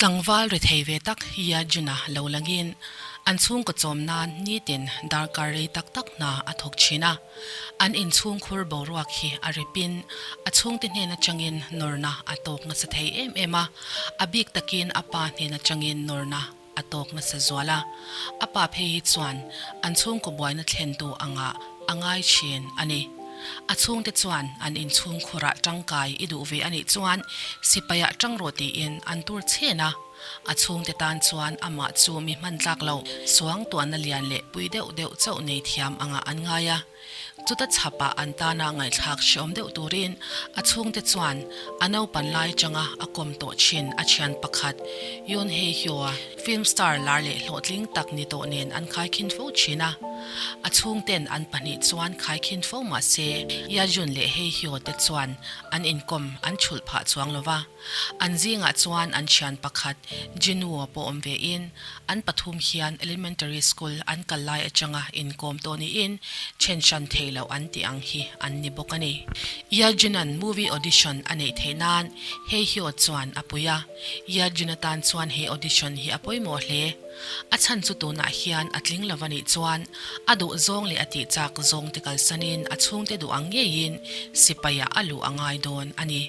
Tlangval rethei ve tak Yajuna lo langin an chhungkaw chawm nan nitin darkar rei tak tak hna a thawk thin a. An inchhungkhur boruak hi a ripin a chhungte hnen atangin nawrna a tawk nasa thei em em a, a bik takin a pa hnen atangin nawrna a tawk nasa zual a. A pa phei hi chuan an chhungkaw buaina thlentu angah a ngai thin a ni. A chhungte chuan an inchhungkhurah tangkai i duh ve a nih chuan sipaiah tang rawh tiin an tur chhen a. A chhungte tan chuan amah chu mi hman tlak loh suangtuahna lian leh pui deuh deuh chauh nei thiam angah an ngai a. Chuta chhapah an tana ngaihthlak hreawm deuh turin a chhungte chuan a naupan lai changa a kawm tawh thin a thian pakhat Yoon Hae Hyo-a film star lar leh hlawhtling tak ni tawh nen an khaikhin fo thin a. A chhungten an pahnih chuan khaikhin fo mah se Ya Jun leh Hae Hyo te chuan an inkawm an chhulh phah chuang lo va. An zingah chuan an thian pakhat Jinwoo pawh awm ve in, an pathum hian elementary school an kal lai atanga inkawm tawh niin then hran thei loh an tih ang hi an ni bawk a ni. Yajun-a'n movie audition a neih theih nan Hae Hyo chuan a pui a, Yajun atan chuan he audition hi a pawimawh hle. A chhan chu tunah hian a tling lo a nih chuan a duh zawng leh a tih chak zawng te kalsanin a chhungte duh ang ngeiin sipaiah a luh a ngai dawn a ni.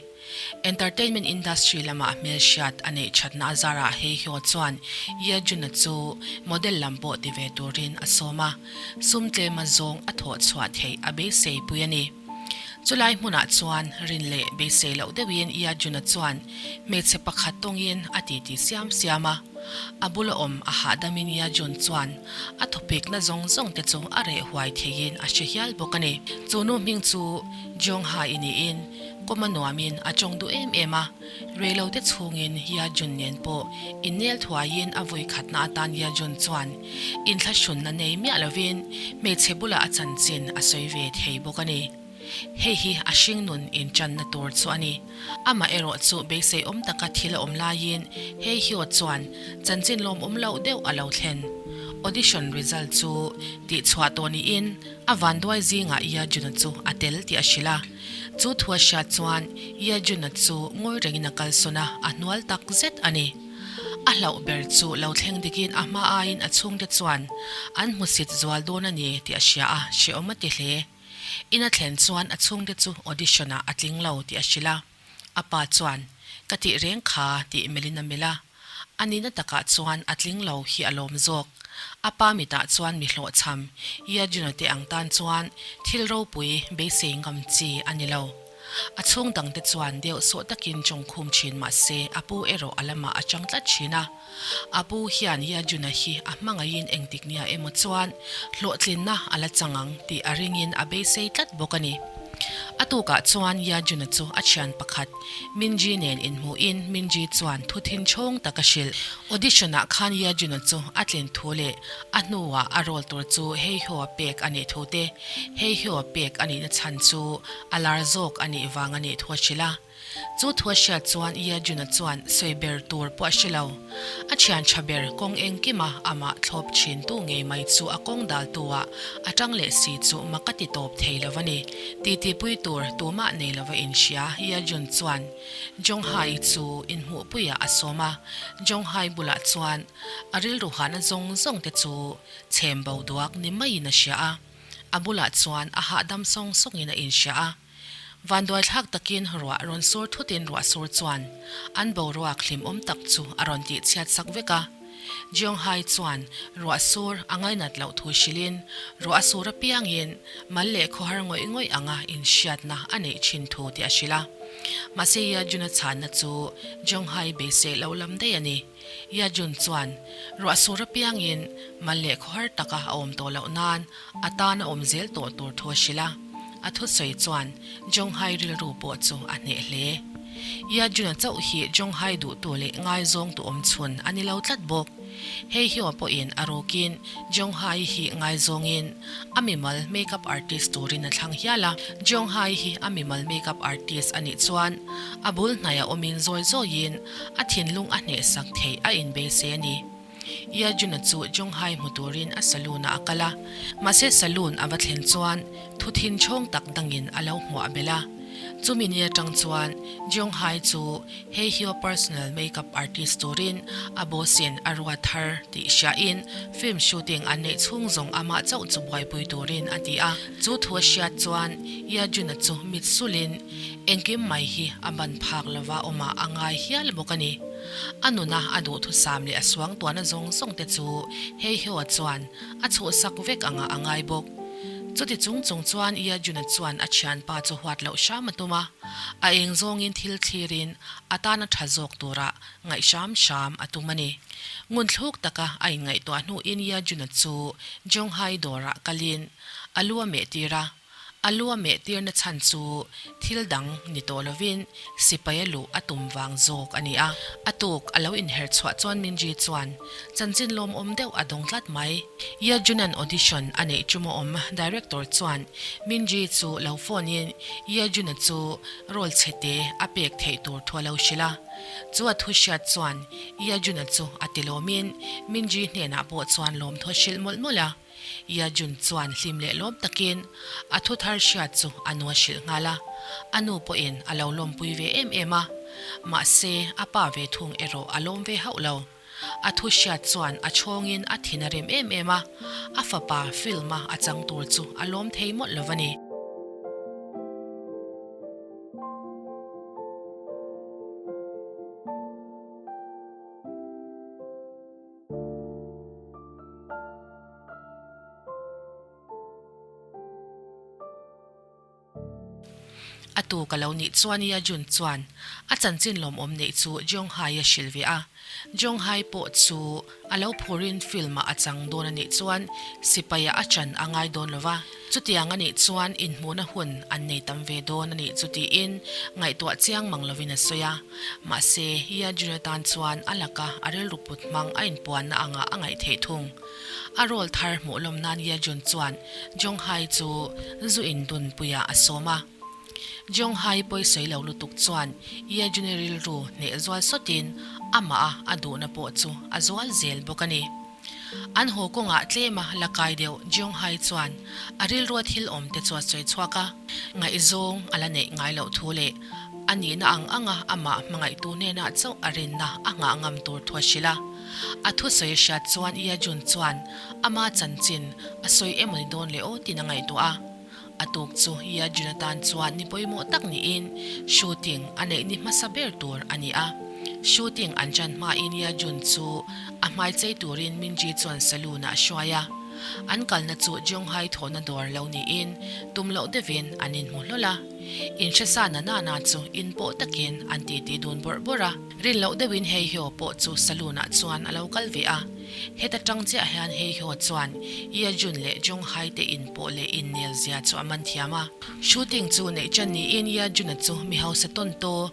Entertainment industry lamah hmelhriat a neih thatna a zarah Hae Hyo chuan Ye Jun-a chu model lam pawh ti ve turin a sawm a, sum tlema zawng a thawh chhuah theih a beisei pui a ni. Chulai hmunah chuan rin leh beisei loh deuhin Ye Jun-a chuan hmeichhe pakhat tawngin a titi siam siam a. A bula awm a hahdamin Ye Jun chuan a thawpikna zawng zawng te chu a reh huai theiin a hre hial bawk a ni. Chu nu hming chu Jong Ha-i niin Kawm a nuamin a tawng duh em em a, reilote chhungin Ye Jun nen pawh innel thuaiin a vui khatna atan Ye Jun chuan inthlahrunna nei miah lovin hmeichhe bulah a chanchin a sawi ve thei bawk a ni. Hei hi a hringnun intanna tur chu a ni. Amah erawh chu beisei awm taka thil a awm laiin Hei Hyo chuan chanchin lawmawm loh deuh a lo thlen. Audition result chu tihchhuah tawh niin a vanduai zingah Ye Jun-a chu a tel tih a hrilh a. Chu thu a hriat chuan Ye Jun-a chu ngawi rengin a kalsawn a, a hnual tak zet a ni. A hlauh ber chu lo thleng dikin a hma aiin a chhungte chuan an hmusit zual dawn a ni tih a hria a, hrehawm a ti hle. In a thlen chuan a chhungte chu audition-ah a tling lo tih a hrilh a. A pa chuan, Ka tih reng kha tih melhin a melh a. A nihna takah chuan a tling lo hi a lawm zawk. A pa mitah chuan mi hlawhchham, Yajuna te ang tan chuan thil ropui beisei ngam chi a ni lo. A chhung dangte chuan deuh sawh takin chawngkhum thin mah se a pu erawh a lamah a chang tlat thin a. A pu hian Yajuna hi a hmangaihin engtik nia emaw chuan hlawhtlinna a la chang ang tih a ringin a beisei tlat bawk a ni. A tukah chuan Yajuna chu a thian pakhat Minji nen inhmuhin Minji chuan thu thin chhawng tak a hrilh. Audition-ah khan Yajuna chu a tlin thu leh a hnuah a role tur chu Heiho-a pek a nih thu te, Heiho-a pek a nihna chhan chu a lar zawk a nih vang a nih thu a hrilh a. Chu thu a hriat chuan Ye Jun-a chuan sawi ber tur pawh a hre lo. A thian tha ber kawng engkima amah thlawp thin tu ngei mai chu a kawng dal tu ah a tang leh si chu mak a ti tawp thei lo a ni. Titi pui tur tumah nei lova inhria Ye Jun chuan Jong Hai chu inhmuhpuiah a sawm a. Jong Hai bulah chuan a rilru hahna zawng zawng te chu chhem bo duak ni maiin a hria a. A bulah chuan a hahdam sawng sawngin a inhria a. Vanduaithlak takin ruah rawn sur thutin ruah sur chuan an boruak hlimawm tak chu a rawn tih chhiat sak vek a. Jeong Hai chuan ruah sur a ngainat loh thu hrilhin ruah a sur apiangin mal leh khawhar ngawih ngawih anga inhriatna a neih thin thu tih a hrilh a. Mahse Ye Jun-a chhanna chu Jeong Hai beisei lo lam daih a ni. Ye Jun chuan ruah sur apiangin mal leh khawhar taka a awm tawh loh nan A tan a awm zel tawh tur thu a hrilh a, a thusawi chuan Jonghai rilru pawh chu a hneh hle. Yajuna chauh hi Jonghai duhtu leh ngaizawngtu awm chhun a ni lo tlat bawk. Hei hiwa pawhin a rukin Jonghai hi ngaizawngin a mimal makeup artist turin a thlang hial a. Jonghai hi a mimal makeup artist a nih chuan a bul hnaih a awmin zawi zawiin a thinlung a hnehsak theih a inbeisei a ni. Yajuna chu Jonghai hmu turin a saloon ah a kal a, mahse saloon a va thlen chuan thu thin chhawng tak dangin a lo hmuah belh a. Chumi ni atang chuan Jeong Hae chu Hae Hyo personal makeup artist turin a boss in a ruat thar tih hriain film shooting an neih chhung zawng amah chauh chu buaipui turin a ti a. Chu thu a hriat chuan Ye Jun-a chu mit sulin engkim mai hi a ban phak lova awmah a ngai hial bawk a ni. A nuna a duhthusam leh a suangtuahna zawng zawng te chu Hae Hyo-a chuan a chhuhsak vek anga a ngai bawk. Chuti chung chung chuan Ye Jun-a chuan a thianpa chu huat loh hram a tum a, a eng zawngin thil thlirin a tana tha zawk tura ngaih hram hram a tum a ni. Ngunthluk taka a inngaihtuah hnuin Ye Jun-a chu Jonghai dawrah kalin a lu a meh tir a, a lu a meh tirna chhan chu thil dang ni tawh lovin sipai a luh a tum vang zawk a ni a. A tuk a lo inher chhuah chuan Minji chuan chanchin lawmawm deuh a dawng tlat mai. Ye Junan audition a neih tum a awm director chuan Minji chu lo phone in Ye Juna chu role chhe te a pek theih tur thu a lo hrilh a. Chu a thu hriat chuan Ye Juna chu a ti lawmin Minji hnenah pawh chuan lawmthu a hrilh mawlh mawlh a. Yajun chuan hlim leh lawm takin a thu thar hriat chu a nu a hrilh nghal a, a nu pawhin a lo lawmpui ve em em a, mahse a pa ve thung erawh a lawm ve hauh lo. A thu hriat chuan a chhawngin a thin a rem em em a, a fapa film-a a chang tur chu a lawm thei mawlh lo a ni. A tu ka lo nih chuan Ye Jun chuan a chanchin lawmawm neih chu Jeong Hae a hrilh ve a. Jeong Hae pawh chu a lo phurin film ah a chang dawn a nih chuan sipai ah a chan a ngai dawn lo va. Chutiang a nih chuan inhmuhna hun an nei tam ve dawn a nih chu tiin ngaihtuah chiang mang lovin a sawi a. Mahse, Ye Jun atan chuan a laka a rilru put hmang a inpuanna angah a ngaih theih thung. A role thar hmuh lawm nan Ye Jun chuan Jong Hae chu zu in dun puiah a sawm a. Jong Hae pawi sawi lo lutuk chuan Ye Jun-i rilru hneh zual sawtin amah a a duhna pawh chu a zual zel bawk a ni. An haw kawngah tlema la kai deuh Jong Hae chuan a rilrua thil awm te chu a sawi chhuak a. Ngaihzawng a la neih ngai loh thu leh a nihna ang anga amah hmangaihtu hnenah chauh a rinna a nghah ngam tur thu a hrilh a. A thusawi a hriat chuan Ye Jun chuan ama chanchin a sawi emaw ni dawn leh aw tiin a ngaihtuah a. A tuk chu Ye Jun atan chuan ni pawimawh tak niin shooting a neih ni hmasa ber tur a ni a. Shooting an ṭan hmain Ye Jun chu a hmai chei turin Minji chuan saloon ah a hruai a. An kalna chu Jeonghai thawhna dawr lo niin tum loh deuhin an inhmu hlawl a. Inhresa na nana chu in pawh takin an titi dun bawrh bawrh a. Rin loh deuhin Heihyo pawh chu saloon ah chuan a lo kal ve a. Heta tang chiah hian Heihyo chuan Ye Jun leh Jung Hai te in pawh leh innel zia chu a man thiam a. Shooting chu neih ṭan niin Ye Jun-a chu mi hausa tawn taw,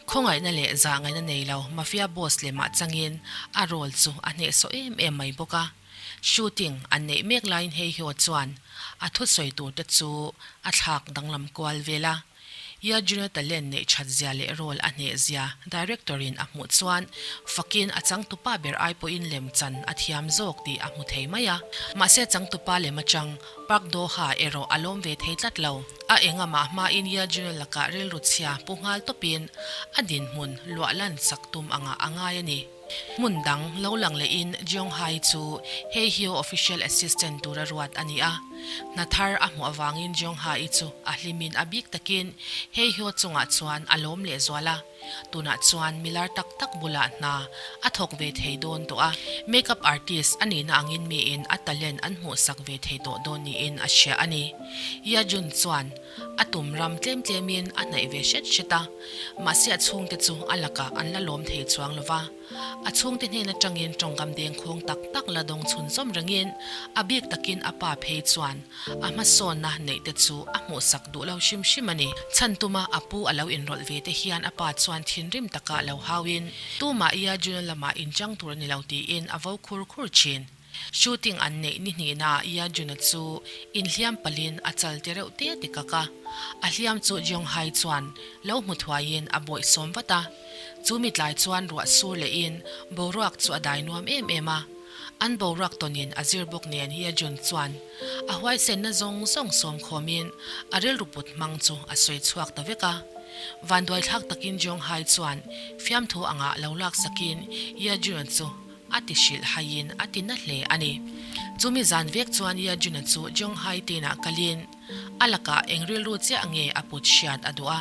khawngaihna leh zahngaihna nei lo mafia boss lemah changin a role chu a hnehsawh em em mai bawk a. Shooting an neih mek laiin Heihyo chuan a thusawi tur te chu a thlak danglam kual vel a. Ye Junior talent neih that zia leh role a hneh zia director in a hmuh chuan fakin a changtupa ber ai pawhin lem chan a thiam zawk tih a hmu thei mai a. Mahse changtupa lem atang Park Do Ha erawh a lawm ve thei tlat lo. A eng amah hmain Ye Junior lakah rilru chhia pu nghal tawpin a dinhmun luah lan sak tum angah a ngai a ni. Hmun dang lo lang lehin Jeong Hae chu Hae Hyo official assistant tura ruat a ni a. Hna thar a hmuh avangin Jeong Hae chu a hlimin a bik takin Hae Hyo chungah chuan a lawm lehzual a. Tunah chuan milar tak tak bulah hna a thawk ve thei dawn tawh a. Makeup artist a nihna angin miin a talent an hmuhsak ve thei tawh dawn niin a hria a ni. Ye Jun chuan A tum ram tlem tlemin a hnaih ve hret hret a, mahse a chhungte chu a lakah an la lawm thei chuang lo va. A chhungte hnen atangin tawngkam dengkhawng tak tak la dawng chhunzawm rengin a bik takin a pa phei chuan a hmasawnna neih te chu a hmuhsak duh lo hrim hrim a ni. Chhan tuma a pu a lo inrawlh ve te hian a pa chuan thinrim taka lo hauin tumah ia Junior lamah inchang tur a ni lo tiin a vo khur khur thin. Shooting an neih ni hnihnaah Yeojun-a chu inhliam palhin a chal te reuh te ti kak a. A hliam chu Jeong Hae chuan lo hmu thuaiin a bawih sawm vat a. Chu mi tlai chuan ruah sur lehin boruak chu a dai nuam em em a. An boruak tawnin a zir bawk nen Ye Jun chuan a huaisenna zawng zawng sawm khawmin a rilru put hmang chu a sawi chhuak ta vek a. Vanduaithlak takin Jong Hai chuan fiamthu angah lo laksakin Ye Jun chu a ti hrilh haiin a ti na hle a ni. Chumi zan vek chuan Ye Jun-a chu Jong Hai tinah kalin a lakah eng rilru chiah nge a put hriat a duh a.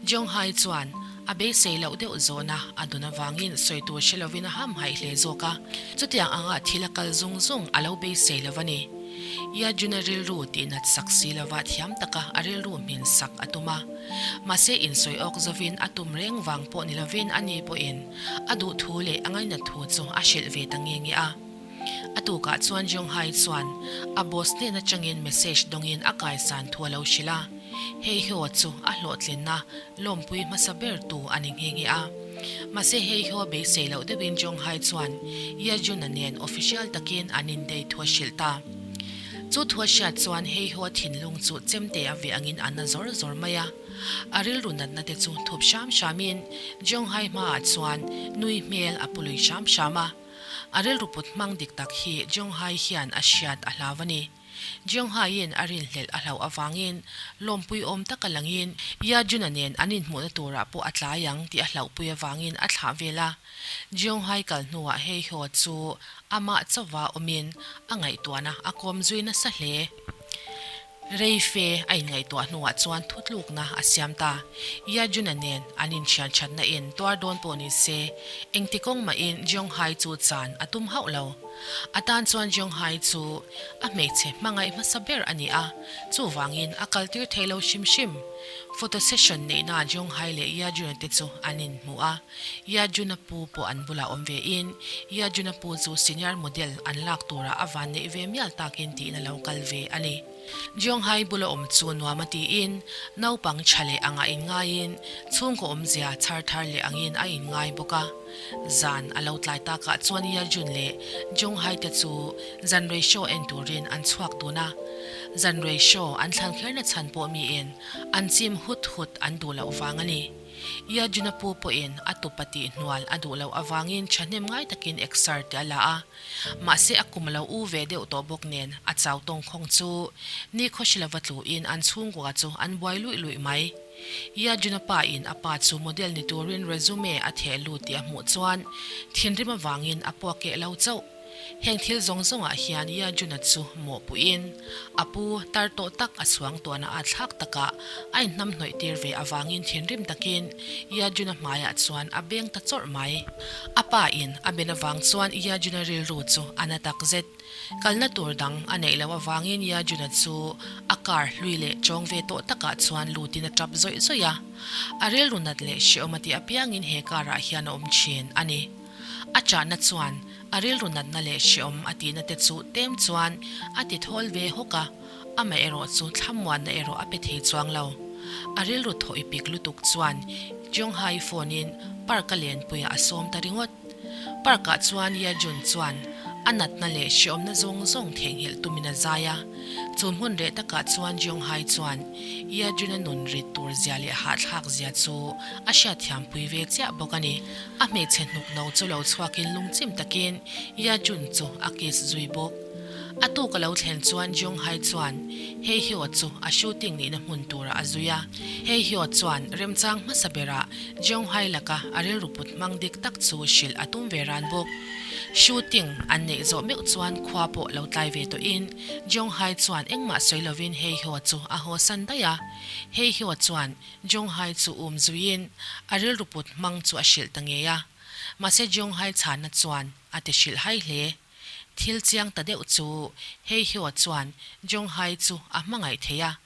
Jong Hai chuan a beisei loh deuh zawhna a dun avangin sawi tur hre lovin a hamhaih hle zawk a, chutiang anga thil a kal zung zung a lo beisei lo a ni. Ye Jun-a rilru tihnat sak si lova thiam taka a rilru hmin sak a tum a. Mahse insawi awk zovin a tum reng vang pawh ni lovin ani pawhin A duh thu leh a ngainat thu chu a hrilh ve ta nge nge a. A tukah chuan Jong Hai chuan a boss hnen atangin message dawngin a kaisan thu a lo hrilh a. Hei Hyo chu a hlawhtlinna lawmpui hmasa ber tu a ni nghe nghe a. Mahse Hei Hyo beisei loh deuhin Jong Hai chuan Ye Jun-a nen official takin an indei thu a hrilh ta. Chu thu a hriat chuan Hei Hyo thinlung chu chemte a veh angin a na zawr zawr mai a. A rilru natna te chu thup hram hramin Jeonghai hmaah chuan nui hmel a pu lui hram hram a. A rilru put hmang dik tak hi Jeonghai hian a hriat a hlau a ni. Jeonghaiin a rinhlelh a hlauh avangin lawmpui awm taka langin Yajuna nen an inhmuhna turah pawh a tlai ang tih a hlauhpui avangin a thlah vel a. Jeonghai kal hnuah Heiho chu amah chauva awmin a ngaihtuahna a kawm zui nasa hle. Rei fe a inngaihtuah hnuah chuan thutlukna a siam ta. Yajuna nen an inthian thatna in tuar dawn pawh ni se, engti kawng mahin Jeong Hai chu chan a tum hauh lo. A tan chuan Jeong Hai chu a hmeichhe hmangaih hmasa ber a ni a, chuvangin a kaltir thei lo hrim hrim. Photo session neihnaa Jeong Hai leh Yajuna te chu an inhmu a, Yajuna pu pawh an bulah awm ve in, Yajuna pu chu senior model an lak turah a van neih ve mial takin tiin a lo kal ve a ni. Jeonghai bula awm chu nuam a tiin, naupang tha leh angah inngaiin, chhungkaw awmzia chhar thar leh angin a inngai bawk a. Zan a lo tlai takah chuan Yajun leh Jeonghai te chu zanrei show en turin an chhuak dun a. Zanrei show an thlan kherna chhan pawh miin an chim hut hut an duh loh vang a ni. Yajuna pu pawhin a tupa tih hnual a duh loh avangin thahnem ngai takin exer te a la a. Mahse a kum a lo u ve deuh tawh bawk nen a chau tawngkhawng chu nikhaw hre lova tluin an chhungkua chu an buai luih luih mai. Yajuna pa in a pa chu model ni turin resume a theh lut tih a hmuh chuan thinrim avangin a puak keh lo chauh. Heng thil zawng zawngah hian Yajuna chu mawhpuiin a pu tar tawh tak a chhuang tuahna a thlak takah a inhnamhnawih tir ve avangin thinrim takin Yajuna hmaiah chuan a beng ta chawrh mai. A pa in a ben avang chuan Yajuna rilru chu a na tak zet. Kalna tur dang a neih loh avangin Yajuna chu a car hlui leh chawng ve tawh takah chuan lutin a tap zawih zawih a. A rilru nat leh hreawm a tih apiangin he car ah hian a awm thin a ni. A chahna chuan a rilru natna leh hreawm a tihna te chu tem chuan a ti thawl ve hawk a, amah erawh chu thlamuanna erawh a pe thei chuang lo. A rilru thaw i pik lutuk chuan Jeonghai phone in park a lenpuiah a sawm ta ringawt. Park ah chuan Ye Jun chuan a natna leh hreawmna zawng zawng theihnghilh tumin a zai a. Chu hmun reh takah chuan Jeonghai chuan Ye Jun-a nun rit tur zia leh hahthlak zia chu a hriatthiampui ve chiah bawk a ni. A hmeichhe hnuk no chu lo chhuakin lungchim takin Ye Jun chu a kiss zui bawk. A tuk a lo thlen chuan Jung Hai chuan Hei Hyo chu a shooting nihna hmun turah a zui a. Hei Hyo chuan remchang hmasa berah Jung Hai laka a rilru put hmang dik tak chu hrilh a tum ve ran bawk. Shooting an neih zawh meuh chuan khua pawh lo tlai ve tawhin Jung Hai chuan engmah sawi lovin Hei Hyo chu a haw san daih a. Hei Hyo chuan Jung Hai chu um zuiin a rilru put hmang chu a hrilh ta ngei a. Mahse Jung Hai chhanna chuan a ti hrilh hai hle. Thil chiang ta deuh chu Hei Hyo chuan Jung Hai chu a hmangaih thei a,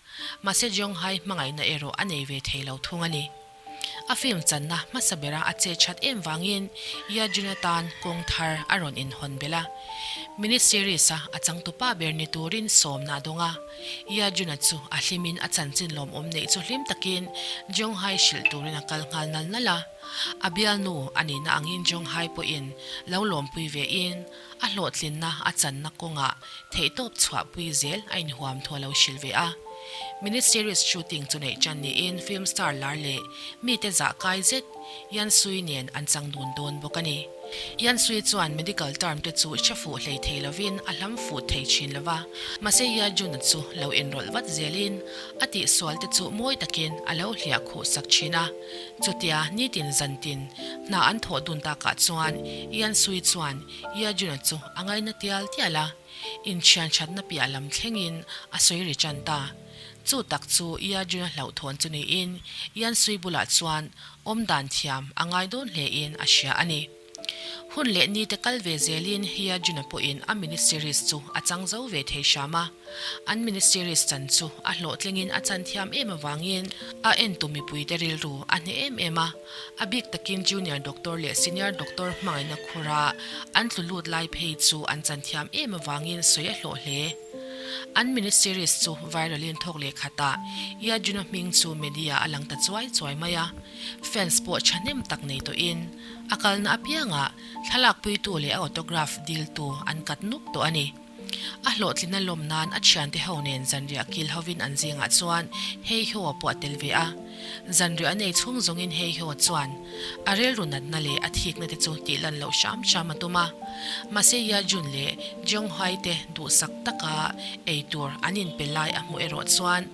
mahse Jung Hai hmangaihna erawh a nei ve thei lo thung a ni. A film channa hmasa bera a che that em vangin Ye Jun atan kawng thar a rawn inhawn belh a. Mini series a a changtupa ber ni turin sawmna a dawng a. Ye Jun-a chu a hlimin a chanchin lawmawm neih chu hlim takin Jung Hai hrilh turin a kal nghal nal nal a. A bialnu a nihna angin Jung Hai pawhin lo lawmpui ve in a hlawhtlinna a channa kawngah theihtawp chhuahpui zel a inhuam thu a lo hrilh ve a. Mini series shooting chu neih ṭan niin film star lar leh mite zah kai zet Yan Sui nen an chang dun dawn bawk a ni. Yan Sui chuan medical term te chu hre fuh hlei thei lovin a hlam fuh thei thin lo va, mahse Ye Jun-a chu lo inrawlh vat zelin a tihsual te chu mawi takin a lo hliah khuh sak thin a. Chutia nitin zantin hna an thawh dun takah chuan Yan Sui chuan Ye Jun-a chu a ngaina tial tial a, inthian thatna piah lam thlengin a sawi ri tan ta. Chu tak chu Ye Jun-a hlauhthawn chu niin Yan Sui bulah chuan awm dan thiam a ngai dawn hlein a hria a ni. Hun leh nite kal ve zelin Ye Jun-a pawhin a mini series chu a chang zo ve thei hram a. An mini series chan chu a hlawhtlingin a chan thiam em avangin a entu mipuite rilru a hneh em em a. A bik takin Junior Doctor leh Senior Doctor hmangaihna khura an tlu lut lai phei chu an chan thiam em avangin sawi a hlawh hle. An mini series chu viral in thawk leh khatah Ye Jun-a hming chu media a lang ta chuai chuai mai a. Fans pawh thahnem tak nei tawhin a kalna apiangah thlalakpuitu leh a autograph diltu an kat nuk tawh a ni. A hlawhtlina lawm nan a thiante ho nen zanriah kil hovin an zingah chuan Heihyo pawh a tel ve a. Zanriah a nei chhung zawngin Heihyo chuan a rilru natna leh a thikna te chu tih lan loh hram hram a tum a. Mahse Yajun leh Jeonghai te duhsak taka ei tur an inpe lai a hmuh erawh chuan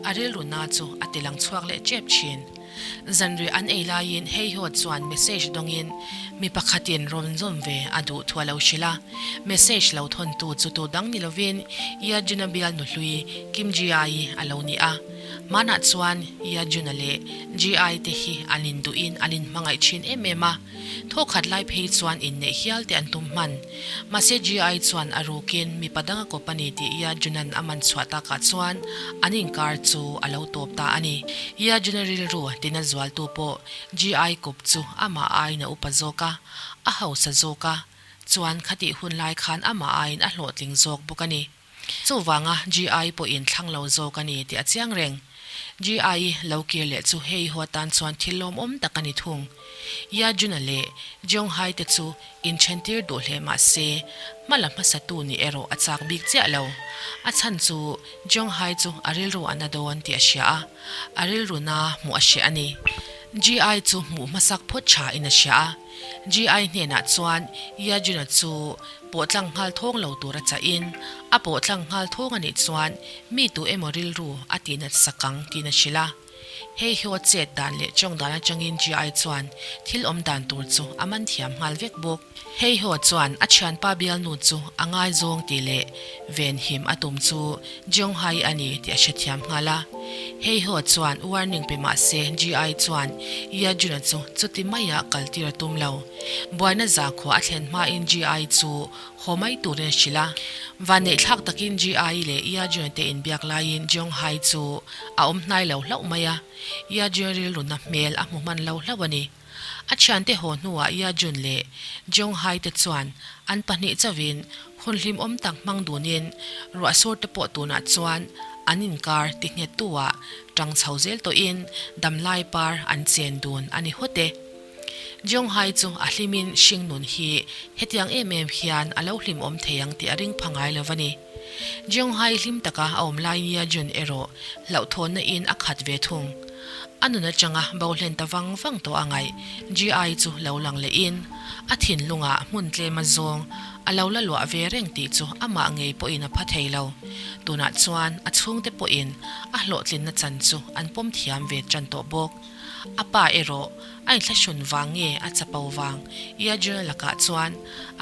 a rilru na chu a ti lang chhuak leh tep thin. Zanriah an ei laiin Heihawt chuan message dawngin mi pakhatin rawn zawm ve a duh thu a lo hrilh a. Message lo thawntu chu tu dang ni lovin Yajuna bial nuhlui Kim Ji-ai a lo ni a. Hmanah chuan Yajuna leh Ji-ai te hi an induhin an inhmangaih thin em em a. Thawkhat lai phei chuan inneih hial te an tum hman. Mahse GI chuan a rukin mipa dang a kawp a ni tih Yajunan a man chhuah takah chuan an inkar chu a lo tawp ta a ni. Yajuna rilru tina zualtu pawh GI kawp chu amah aiin a upa zawk a, a hausa zawk a, chuan khatih hun lai khan amah aiin a hlawhtling zawk bawk a ni. Chuvanga GI pawhin thlang lo zawk a ni tih a chiang reng. GI lo kir leh chu hei haw atan chuan thil lawmawm tak a ni thung. Yajuna leh Jeonghai te chu inthentir duh hle mah se, hma la hmasatu nih erawh a chak bik chiah lo. A chhan chu Jeonghai chu a rilru a na dawn tih a hria a, a rilru na hmuh a hreh a ni. GI chu hmuh hmasak phawt tha in a hria a, GI hnenah chuan Yajuna chu Pawh tlang nghal thawng lo tur a chah in, a pawh tlang nghal thawng a nih chuan mi tu emaw rilru a tih nat sak ang tiin a hrilh a. Hei hi aw chet dan leh tawng dan atangin GI chuan thil awm dan tur chu a man thiam nghal vek bawk. Hei hi aw chuan a thianpa bialnu chu a ngaizawng tih leh venhim a tum chu Jeong Hai a ni tih a hrethiam nghal a. Hei hi aw chuan warning pe mah se GI chuan Ye Jun-a chu chuti maia kaltir a tum lo. Buaina zakhua a thlen hmain GI chu haw mai turin a hrilh a. Vanneih thlak takin GI leh Yajun te inbiak laiin Jeong Hai chu a awm hnai lo hlauh mai a, Yajun rilruna hmel a hmu hman lo hlauh a ni. A thiante haw hnuah Yajun leh Jeong Hai te chuan an pahnih chauhin hun hlimawm tak hmang dunin ruahsur te pawh tunah chuan an inkar ti nghettu-ah tang chho zel tawhin damlai par an chen dun a ni hawt e. Jeonghai chu a hlimin hringnun hi hetiang em em hian a lo hlimawm thei ang tih a ring pha ngai lo a ni. Jeonghai hlim taka a awm lai nia Jun erawh hlauhthawnna in a khat ve thung. A nun atanga bo hlen ta vang vang tawh a ngaih GI chu lo lang lehin a thinlungah hmun tlem a zawng a lo la luah ve reng tih chu amah ngei pawhin a pha thei lo. Tunah chuan a chhungte pawhin a hlawhtlinna chan chu an pawm thiam ve tan tawh bawk. A pa erawh a inthlahrun vang nge a chapo vang Yajuna lakah chuan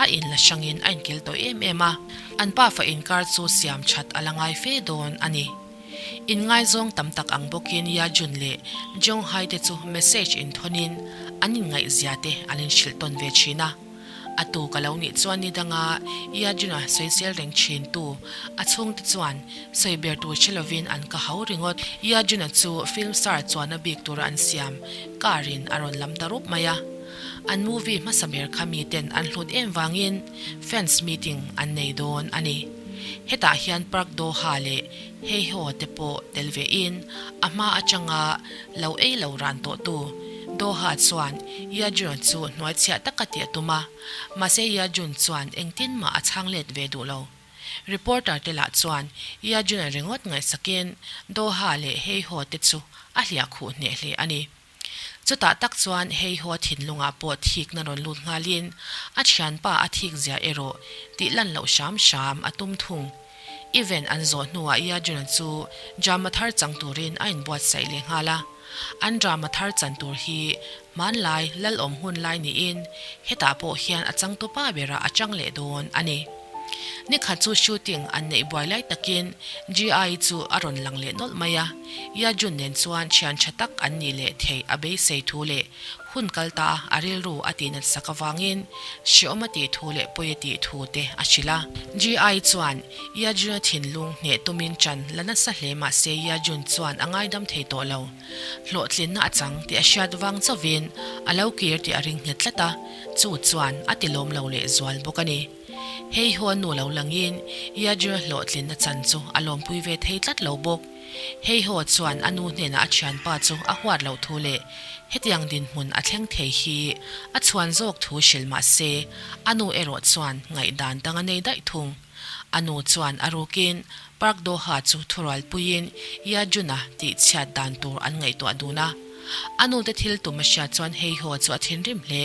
a inla hrangin a inkil tawh em em a, an pafa inkar chu siam that a la ngai fe dawn a ni. Inngaizawng tam tak ang bawkin Yajun leh Jeonghai te chu message inthawnin an inngaihzia te an inhrilh tawn ve thin a. A tu ka lo nih chuan ni danga Yajuna sawisel reng thin tu a chhungte chuan sawi ber tur hre lovin an ka hau ringawt. Yajuna chu film star chuan a bik tura an siam car in a rawn lam ta rup mai a. An movie hmasa ber kha miten an hlut em vangin fans meeting an nei dawn a ni. Hetah hian Park Do-ha leh Hei-ho te pawh tel ve in a hma atanga lo ei lo ran tawh tu Doha chuan Yajun chu hnuaichhiah taka tih a tum a, mahse Yajun chuan engtin mah a chhang let ve duh lo. Reporter te lah chuan Yajun-a ringawt ngaihsakin Doha leh Heiho te chu a hliah khuh hneh hle a ni. Chutah tak chuan Heiho thinlungah pawh thikna rawn lut nghalin a thianpa a thik zia erawh tih lan loh hram hram a tum thung. Event an zawh hnuah Yajun-a chu drama thar chang turin a inbuatsaih leh nghal a. An drama thar chan tur hi hmanlai lalawm hun lai niin hetah pawh hian a changtupa berah a chang leh dawn a ni. Nikhat chu shooting an neih buai lai takin GI chu a rawn lang leh nawlh mai a, Yajun nen chuan thian tha tak an nih leh theih a beisei thu leh hun kal ta a rilru a tihnat sak avangin hreawm a tih thu leh pawi a tih thu te a hrilh a. GI chuan Yajun-a thinlung hneh tumin ṭan la nasa hle mah se Yajun chuan a ngaidam thei tawh lo. Hlawhtlinna a chang tih a hriat vang chauhin a lo kir tih a ring nghet tlat a, chu chuan a ti lawm lo leh zual bawk a ni. Hei haw nu lo langin Yajun-a hlawhtlinna chan chu a lawmpui ve thei tlat lo bawk. Hei haw chuan a nu hnenah a thianpa chu a huat loh thu leh hetiang dinhmun a thleng thei hi a chhuan zawk thu hrilh mah se a nu erawh chuan ngaihdan dang a nei daih thung. A nu chuan a rukin Park Doha chu thurualpuiin Yajuna tih chhiat dan tur an ngaihtuah dun a. A nute thil tum a hriat chuan Hei haw chu a thinrim hle.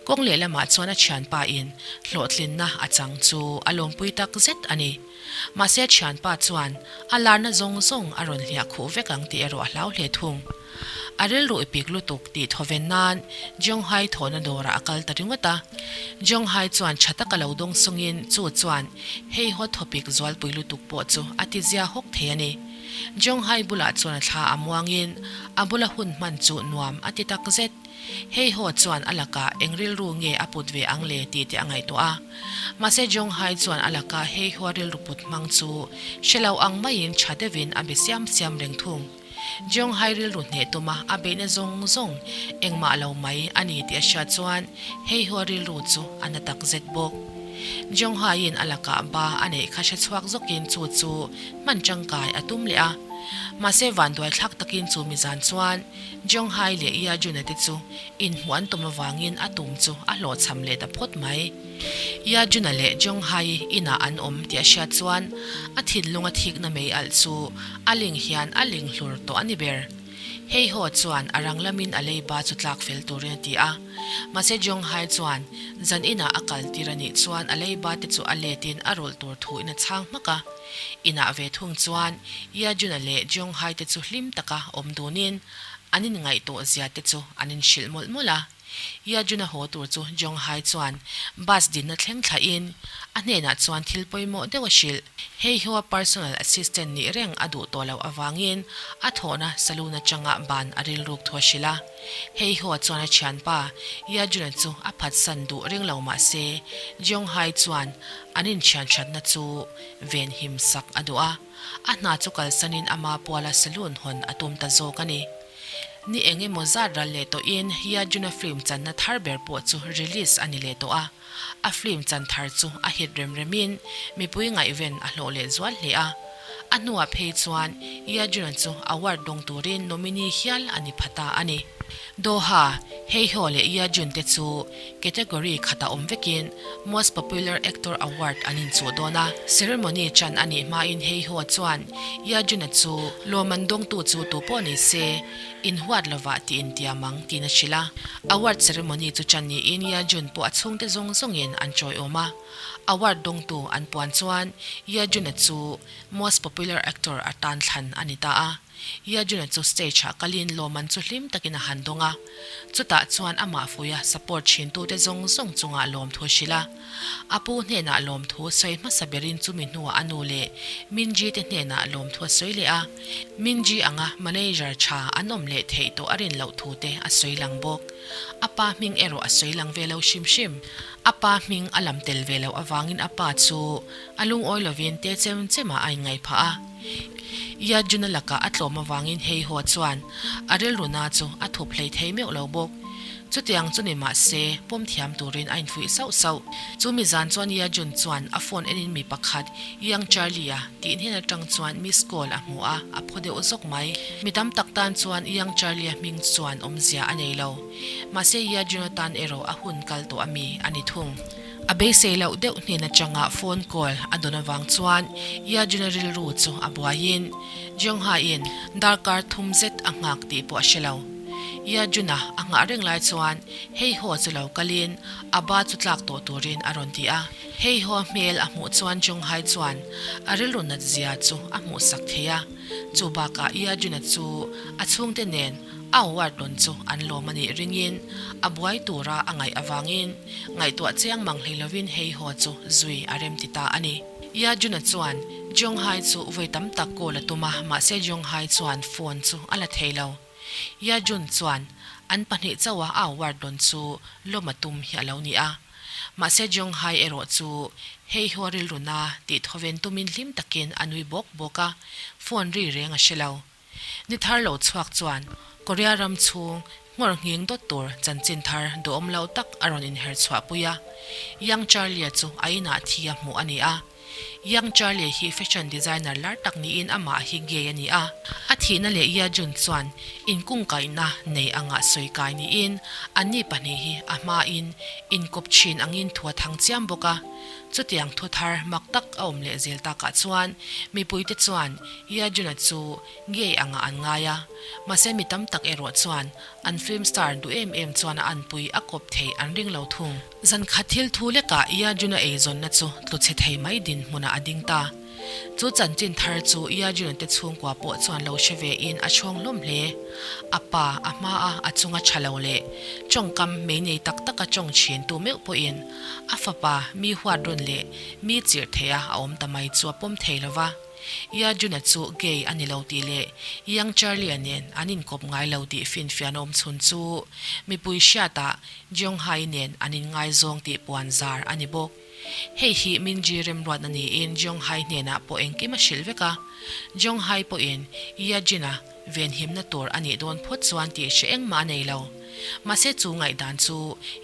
Kawng lehlamah chuan a thianpa in hlawhtlinna a chang chu a lawmpui tak zet a ni. Mahse a thianpa chuan a larna zawng zawng a rawn hliah khuh vek ang tih erawh a hlau hle thung. A rilru i pik lutuk tih thawven nan Jeonghai thawhna dawrah a kal ta ringawt a. Jeonghai chuan tha taka lo dawng sungin chu chuan hei haw thawpik zualpui lutuk pawh chu a ti zia hawk thei a ni. Jeonghai bulah chuan a thla a muangin a bula hun hman chu nuam a ti tak zet. Hei haw chuan a lakah eng rilru nge a put ve ang le tih te a ngaihtuah a. Mahse Jong Hai chuan a laka hei haw rilru put hmang chu hre lo ang maiin tha deuhin a be siam siam reng thung. Jong Hai rilru hneh tuma a beihna zawng zawng engmah lo mai a ni tih a hriat chuan hei haw rilru chu a na tak zet bawk. Jong Haiin a lakah ba a neih kha hre chhuak zawkin chu chu hman tangkai a tum leh a. Mahse vanduai thlak takin chu mizan chuan Jong Hai leh Yea Jun-a te chu inhmuh an tum avangin a tum chu a hlawhchham leh ta phawt mai. Yea Jun-a leh Jong Hai inah an awm tih a hriat chuan a thinlung a thikna mei alh chu a ling hian a ling hlur tawh a ni ber. Hei haw chuan a rang lamin a leiba chu tlak fel turin a ti a. Mahse Jong Hai chuan zan inah a kal tir a nih chuan a leiba te chu a letin a rawlh tur thuin a chhang hmak a. Inah ve thung chuan Yea Jun-a leh Jeong Hai te chu hlim taka awm dunin an inngaihtuah zia te chu an inhrilh mawlh mawlh a. Yea Jun-a haw tur chu Jeong Hai chuan bus dinna thleng thlahin a hnenah chuan thil pawimawh deuh a hrilh. Hei hiwa personal assistant nih reng a duh tawh loh avangin a thawhna saloon atanga ban a rilruk thu a hrilh a. Hei hiwa chuan a thianpa Yea Jun-a chu a phatsan duh ring lo mah se Jeong Hai chuan an inthianthatna chu venhim sak a duh a, a hna chu kalsanin ama puala saloon hawn a tum ta zawk a ni. Ni eng emaw zat ral leh tawhin Yajuna film channa thar ber pawh chu release a ni leh tawh a, a film chan thar chu a hit rem remin mipui ngaihven a hlawh leh zual hle a. A hnuah phei chuan Yajuna chu award dawng turin nominee hial a ni pha ta a ni. Doha, Heiho leh Yajun te chu Category khatah awm vekin Most Popular Actor Award an inchuh dawn a. Ceremony chan a nih hmain Heiho chuan Yajuna chu lawmman dawngtu chu tu pawh ni se, inhuat lovah tih intiam ang tiin a hrilh a. Award ceremony chu chan niin Yajun pawh a chhungte zawng zawngin an chawiawm a. Award dawngtu an puan chuan Yajuna chu Most Popular Actor atan thlan a ni ta a. Yajuna chu stage ah kalin lawmman chu hlim takin a han dawng a, chutah chuan amah fuia support thintute zawng zawng chungah lawmthu a hrilh a. A pu hnenah lawmthu sawi hmasa berin chumi hnuah a nu leh Minji te hnenah lawmthu a sawi leh a, Minji anga manager tha an awm leh theih tawh a rin loh thu te a sawi lang bawk. A pa hming erawh a sawi lang ve lo hrim hrim. A pa hming a lam tel ve loh avangin a pa chu a lungawi lovin te chem chemah a inngaih phah a. Yajuna lakah a tlawm avangin Heiho chuan a rilru na chu a thup hlei thei meuh lo bawk. Chutiang chu ni mah se, pawm thiam turin a infuih sauh sauh. Chu mi zan chuan Yajun chuan a phone enin mi pakhat, Young Charlie-a tih hnen atang chuan miss call a hmu a, a phaw deuh zawk mai. Mi tam tak tan chuan Young Charlie-a hming chuan awmzia a nei lo. Mahse Yajuna tan erawh a hun kal tawh a mi a ni thung. A beisei loh deuh hnen atanga phone call a dawn avang chuan Yajuna rilru chu a buaiin Jeongha-in darkar thum zet a nghak tih pawh a hre lo. Yajuna a nghah reng lai chuan Heiho chu lo kalin a ba chu tlak tawh turin a rawn ti a. Heiho hmel a hmuh chuan Jeonghai chuan a rilru nat zia chu a hmuhsak thei a. Chu bakah Yajuna chu a chhungte nen A award rawn chu an lawm a nih ringin a buai tura a ngaih avangin ngaihtuah chiang mang hlei lovin hei haw chu zui a rem ti ta a ni. Yajuna chuan Jeonghai chu vawi tam tak call a tum a, mahse Jeonghai chuan phone chu a la thei lo. Yajun chuan an pahnih chauha a award rawn chu lawm a tum hi a lo ni a. Mahse Jeonghai erawh chu hei haw rilruna tih thawven tumin hlim takin a nui bawk bawk a, phone ri reng a hre lo. Ni thar lo chhuak chuan Korea ram chhung nghawr nghing dawt tur chanchin thar duhawm lo tak a rawn inher chhuah pui a. Yang Charlie-a chu a inah thi a hmuh a ni a. Yang Charlie hi fashion designer lar tak niin amah hi gay a ni a. A thihna leh Ye Jun chuan inkungkaihna nei anga sawi kai niin anni pahnih hi a hmain inkawp thin angin thu a thang chiam bawk a. Chutiang thu thar mak tak a awm leh zel takah chuan mipuite chuan Yajuna chu gay angah an ngai a, mahse mi tam tak erawh chuan an film star duh em em chuan a anpui a kawp thei an ring lo thung. Zan khat thil thu lekah Yajuna eizawnna chu tlu chhe thei mai dinhmunah a ding ta. Chu chanchin thar chu Yajuna te chhungkua pawh chuan lo hre ve in a chhawng hlawm hle. A pa, a hma a, a chunga tha lo leh tawngkam mei nei tak taka tawng thin tu meuh pawhin a fapa mi huat rawn leh mi chirh theih a a awm ta mai chu a pawm thei lo va. Yajuna chu gay a ni lo tih leh Yang Charlie-a nen an inkawp ngai lo tih finfiahna awm chhun chu mipui hriatah Jeonghai nen an inngaizawng tih puan zar a ni bawk. Hei hi Minji remruatna niin Jeonghai hnenah pawh engkim a hrilh vek a. Jeonghai pawhin Yajin-a venhimna tur a nih dawn phawt chuan tih hre engmah a nei lo. Mahse chu ngaihdan chu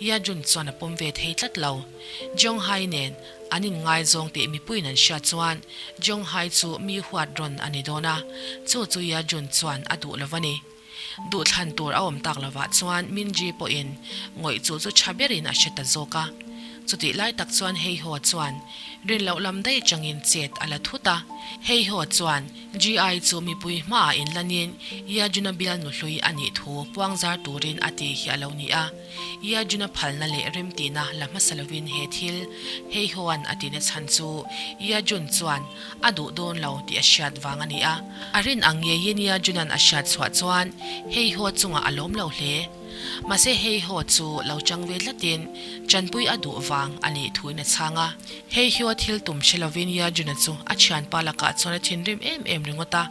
Yajun chuan a pawm ve thei tlat lo. Jeonghai nen an inngaizawng tih mipuiin an hriat chuan Jeonghai chu mi huat rawn a ni dawn a, chu chu Yajun chuan a duh lo va ni. Duhthlan tur a awm tak lovah chuan Minji pawhin ngawih chu chu tha berin a hre ta zawk a. Chutih lai tak chuan Heiho chuan rin loh lam daih changin chet a la thut a. Heiho chuan GI chu mipui hmaah inlanin Yajuna bial nuhlui a nih thu puangzar turin a ti hi a lo ni a. Yajuna phalna leh remtihna la hmasa lovin he thil Heihoan a tihna chhan chu Yajun chuan a duh dawn lo tih a hriat vang a ni a. A rin ang ngeiin Yajunan a hriat chhuah chuan Heiho chungah a lawm lo hle. Mahse Heiho chu lo chang ve tlatin chanpui a duh vang a nih thuin a chhang a. Heiho thil tum hre lovin Yajuna chu a thianpa lakah chuan a thinrim em em ringawt a.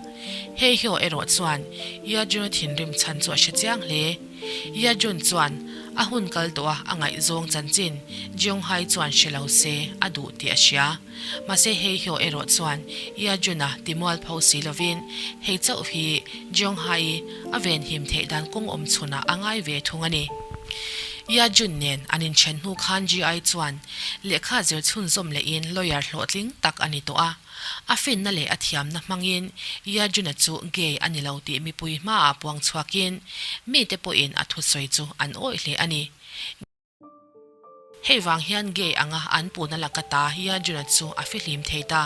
Heiho erawh chuan Yajuna thinrim chhan chu a hre chiang hle. Yajun chuan a hun kal tawh a a ngaihzawng chanchin Jeonghai chuan hre lo se a duh tih a hria. Mahse Heihyo erawh chuan Yajun-a ti mualpho si lovin hei chauh hi Jeonghai a venhim theih dan kawng awm chhunah a ngai ve thung a ni. Yajun nen an inthen hnu khan GI chuan lehkha zir chhunzawm lehin lawyer hlawhtling tak a ni tawh a. A finna leh a thiamna hmangin Yajun-a chu gay a ni lo tih mipui hmaah puang chhuakin mite pawhin a thusawi chu an awih hle a ni. Hei vang hian gay anga an puna laka ta Yajuna chu a fihlim thei ta.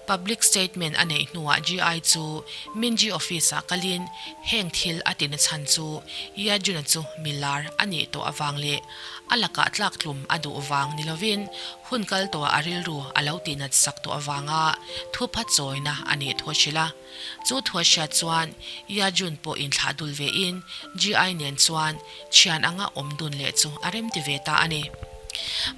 Public statement a neih hnuah GI chu Minji office-ah kalin heng thil a tina chhan chu Yajuna chu milar a nih tawh avang leh a lakah tlaktlum a duh vang ni lovin hun kal tawhah a rilru a lo tihnat sak tawh avanga thupha chawina a nih thu a hrilh a. Chu thu a hriat chuan Yajun pawh inthlah dul ve in GI nen chuan thian anga awm dun leh chu a rem ti ve ta a ni.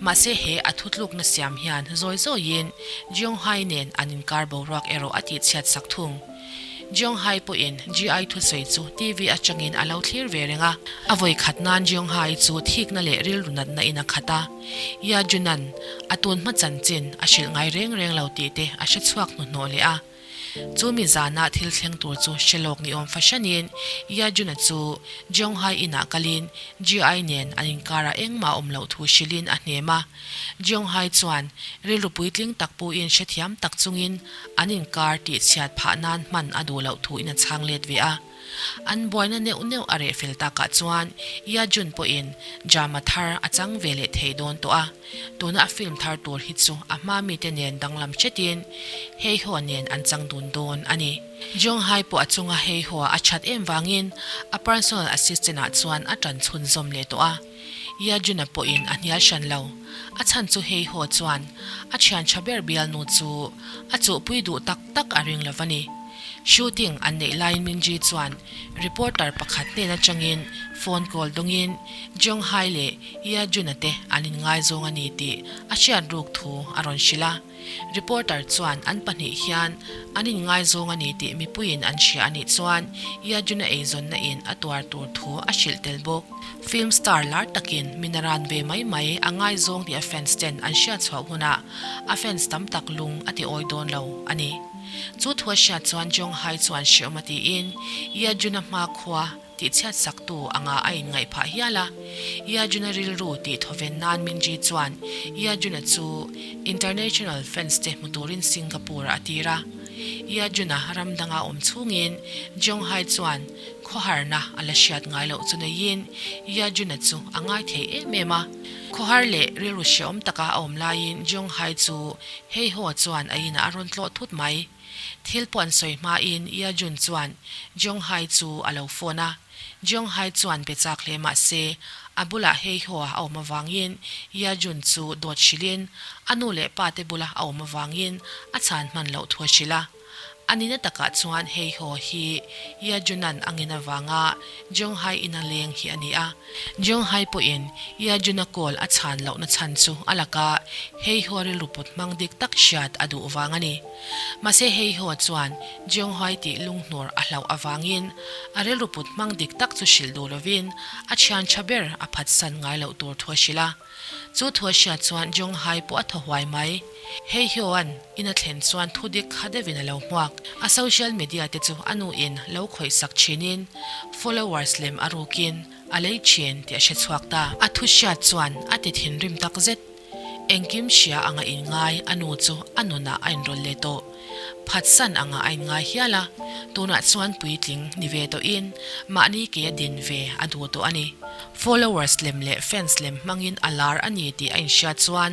Mahse he a thutlukna siam hian zawi zawiin Jeonghai nen an inkar boruak erawh a tihchhiat sak thung. Jeonghai pawhin GI thusawi chu TV atangin a lo thlir ve reng a. A vawi khat nan Jeonghai chu thikna leh rilru natna in a khat a. Yajunan a tun hma chanchin a hrilh ngai reng reng lo tih te a hrechhuak hnuhnawh leh a. Chu mi zana thil thleng tur chu hre lawk ni awm fahranin Yajuna chu Jeonghai inah kalin GI nen an inkarah engmah awm loh thu hrilhin a hnem a. Jeonghai chuan rilru puitling tak puin hrethiam tak chungin an inkar tihchhiat phah nan hman a duh loh thuin a chhang let ve a. An buaina neuh neuh a reh fel takah chuan Ye Jun pawhin drama thar a chang ve leh thei dawn tawh a. Tuna a film thar tur hi chu a hma mite nen danglam hretin Hei Hoa nen an chang dun dawn a ni. Jong Hai pawh a chunga Hei Hoa a that em vangin a personal assistant ah chuan a tan chhunzawm leh tawh a. Ye Jun-a pawhin a hnial hran lo. A chhan chu Hei Hoa chuan a thian tha ber bialnu chu a chuhpui duh tak tak a ring lo va ni. Shooting an neih laiin Minji chuan reporter pakhat hnen atangin phone call dawngin Jong Hai leh Ye Jun-a te an inngaizawng a ni tih a hriat ruk thu a rawn hrilh a. Reporter chuan an pahnih hian an inngaizawng a ni tih mipuiin an hria a nih chuan Ye Jun-a eizawnna in a tuar tur thu a hrilh tel bawk. Film star lar takin minaran ve mai mai a ngaizawng tih a fans ten an hriat chhuah hunah a fans tam tak lung a ti awi dawn lo a ni. Chu thu a hriat chuan Jong Hai chuan hreawm a tiin Ye Jun-a hmakhua tihchhiat saktu anga a inngaih phah hial a. Ye Jun-a rilru tih thawven nan Minji chuan Ye Jun-a chu international fans te hmu turin Singapore-ah a tir a. Ye Jun-a ram danga awm chhungin Jong Hai chuan khawharna a la hriat ngai loh chu neiin Ye Jun-a chu a ngai thei em em a. Khawhar leh rilru hreawm taka a awm laiin Jong Hai chu Hei haw chuan a inah a rawn tlawh thut mai. Thil pawh an sawi hmain Ye Jun chuan Jong Hai chu a lo phone a. Jong Hai chuan be chak hle mah se, a bulah Hei haw a awm avangin Ye Jun chu dawt hrilhin a nu leh pa te bula a awm avangin a chhan hman loh thu a hrilh a. A nihna takah chuan Hei haw hi Ye Junan a ngin avanga Jong Hai ina leng hi a ni a. Jong Hai pawhin Ye Juna call a chhan lohna chhan chu a laka Hei Haw rilru put hmang dik tak hriat a duh vang a ni. Mahse Hei Haw chuan Jong Hai tih lunghnur a hlauh avangin a rilru put hmang dik tak chu hrilh duh lovin a thian tha ber a phatsan ngai loh tur thu a hrilh a. Chu thu a hriat chuan Jong Hai pawh a thaw huai mai. Hei Hyoan in a thlen chuan thu dik kha deuhin a lo hmuak. A social media te chu a nu in lo khawih sak thinin followers lem a rukin a lei thin tih a hre chhuak ta. A thu hriat chuan a ti thinrim tak zet. Engkim hria anga inngai a nu chu a nunah a inrawlh leh tawh. Phatsan anga a inngai hial a, tunah chuan puitling ni ve tawhin mahni ke a din ve a duh tawh a ni. Followers lem leh fans lem hmangin a lar a ni tih a inhriat chuan